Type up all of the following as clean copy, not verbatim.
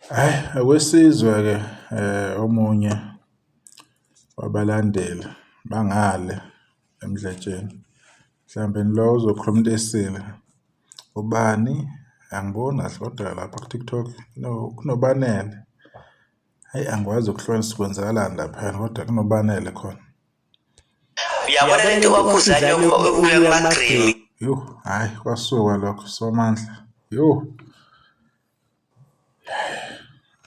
Hhayi, akwesizwe-ke omunye wabalandeli bangale eMdletsheni, mhlawumbe lo uzokhuluma into esile. Ubani? Angiboni kahle kodwa lapha ku-TikTok kunoBanele. Hhayi, angikwazi ukuhlukanisa ukuthi kwenzakalani laphayana kodwa kunoBanele khona. Uyabona lento kaKhuzani yokuya kuma-Grammy. Yoh, hhayi kwasuka lokho Somandla. Yoh.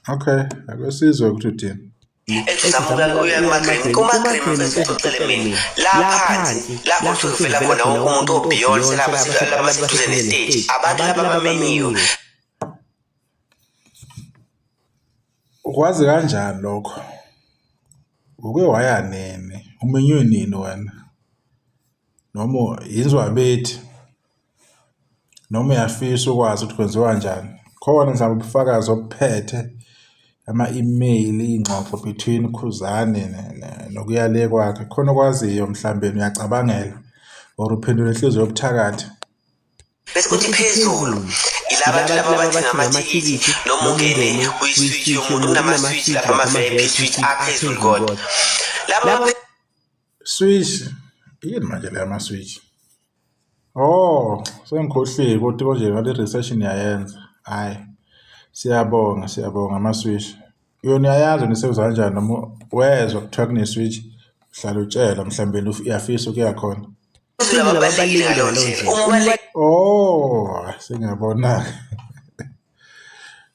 Okay, ake sizwe ukuthi uthini. Ethi uzama ukuya kuma-Grammy, kuma-Grammy mfethu uxoxele mina. La phansi, la kusuke kuvela khona wonke umuntu o-Beyonce laba abaseduze ne-stage, abantu laba abamenyiwe. Ukwazi kanjani lokho? Uke waya nini? Umenywe nini wena? Noma yinzwabethi? Noma uyafisa ukwazi ukuthi kwenziwa kanjani? Khona mhlawumbe ubufakazi obuphethe ama-email, iy'ngxoxo between Khuzani nokuya le kwakhe. Khona okwaziyo mhlawumbe uyacabangela or uphendula inhliziyo yobuthakathi. Bese kuthi phezulu yilabantu laba abathenga amathikithi noma ungene kwi-switch yomuntu kunama-switch lapha ama-VIP switch aphezulu kodwa laba. Switch yini manje le yama-switch? Oh, sengikhohliwe kodwa konje ngale research niyayenza. Hhayi, siyabonga siyabonga ama-switch. Yona uyayazi wena isebenza kanjani noma wezwa kuthiwa kune-switch, uhlala utshelwa mhlawumbe uyafisa ukuya khona. Ababalulekile ngaleyo ndlela. Uma ubaluleke Oh, sengiyabona-ke.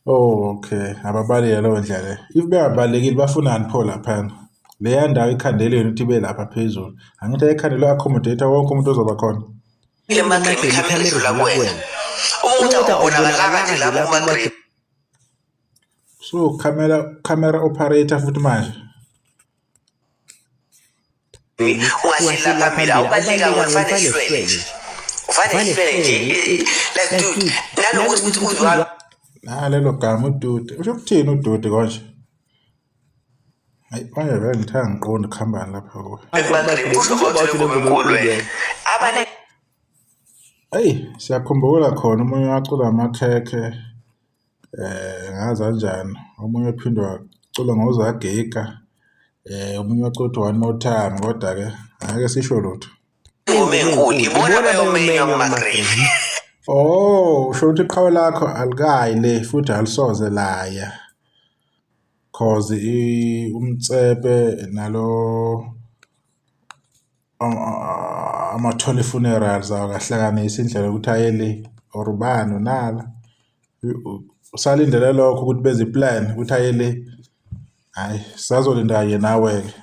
Oh, okay. Ababaleki ngaleyo ndlela le. If bengabalekile bafunani pho laphana? Leya ndawo ikhandelweni ukuthi ibe lapha phezulu. Angithi ayikhandelwe accommodate wonke umuntu ozoba khona. Ema-Grammy ikhamera idlula kuwena. Uma umuntu awubonakalanga nje lapho kuma-Grammy. So camera camera operator futhi manje. Ungahleli lapha phambili awubalulekanga ufane sihlwele nje. Ufane sihlwele nje like dude nalokuthi ukuthi uzwa Na lelo gama udude. Usho ukuthini udude konje? Hayi manje vele ngithanda ngiqonde kuhambani lapha kuwe. Kuma-Grammy kusho ukuthi le ngoma enkulu wena. Abane Eyi siyakhumbula khona omunye wacula amakhekhe ngazi kanjani omunye uphinde wacula ngoZagiga omunye wacula ukuthi one more time kodwa-ke angeke sisho lutho. Ingoma enkulu ibona abayomenywa kuma-Grammy. Oh, usho ukuthi iqhawe lakho alikayi le futhi alisoze laya. Cause uMtsepe nalo ama-Tony funerals awakahlanganisi indlela yokuthi aye le or ubani uNala. Usalindele lokho ukuthi benze i-plan ukuthi aye le. Hhayi, sisazolinda kanye nawe-ke.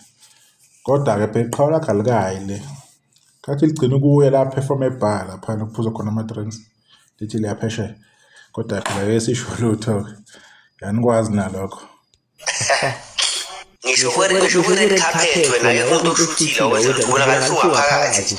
Kodwa-ke phela iqhawe lakho alikayi le. Khathi ligcina ukuya la perform e-bar laphana kuphuzwa khona ama-drinks. Lithi liya phesheya. Kodwa phela ngeke sisho lutho-ke. Anikwazi nalokho. Ngisho ngisho kwi-red carpet wena akekho umuntu oshuthile wenza ukuthi kubonakala usungaphakathi.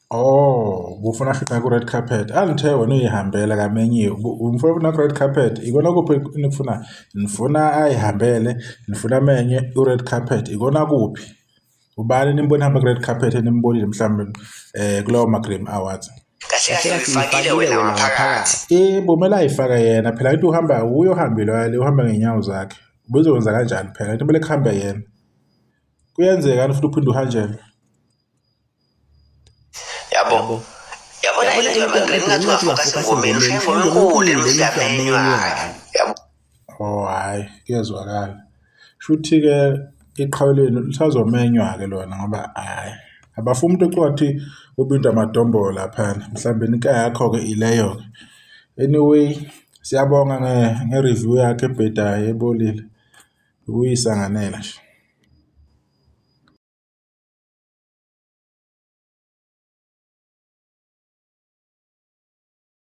Oh, ubufuna ashuthe ku-red carpet. Angithe wena uyihambela kamenyiwe. Umfuna ufuna ku-red carpet. Ikona kuphi enikufuna? Nifuna ayihambele, nifuna amenye ku-red carpet. Ikona kuphi? Ubani nimbona ehamba ku-red carpet enimbonile mhlawumbe kulawo ma-Grammy Awards? Kahle kahle uyifakile wena ngaphakathi. Yebo, kumele ayifake yena phela into uhamba uye ohambile wale uhamba ngey'nyawo zakhe. Ubuzokwenza kanjani phela into kumele kuhambe yena. Kuyenzeka yini futhi uphinde uhanjelwe? Yabo. Yabona into yama-Grammy ngathi ungafocus engomeni ushaya ingoma enkulu lena usuyamenywa-ke. Yabo. Oh hhayi kuyezwakala. Shuthi-ke iqhawe lenu lisazomenywa-ke lona ngoba hhayi abafuni umuntu okuthiwa ubinda amadombolo laphana. Mhlawumbe inkinga yakho-ke ileyo-ke. Anyway, siyabonga nge-review yakho ebhedayo ebolile. Ukuyisanganela nje.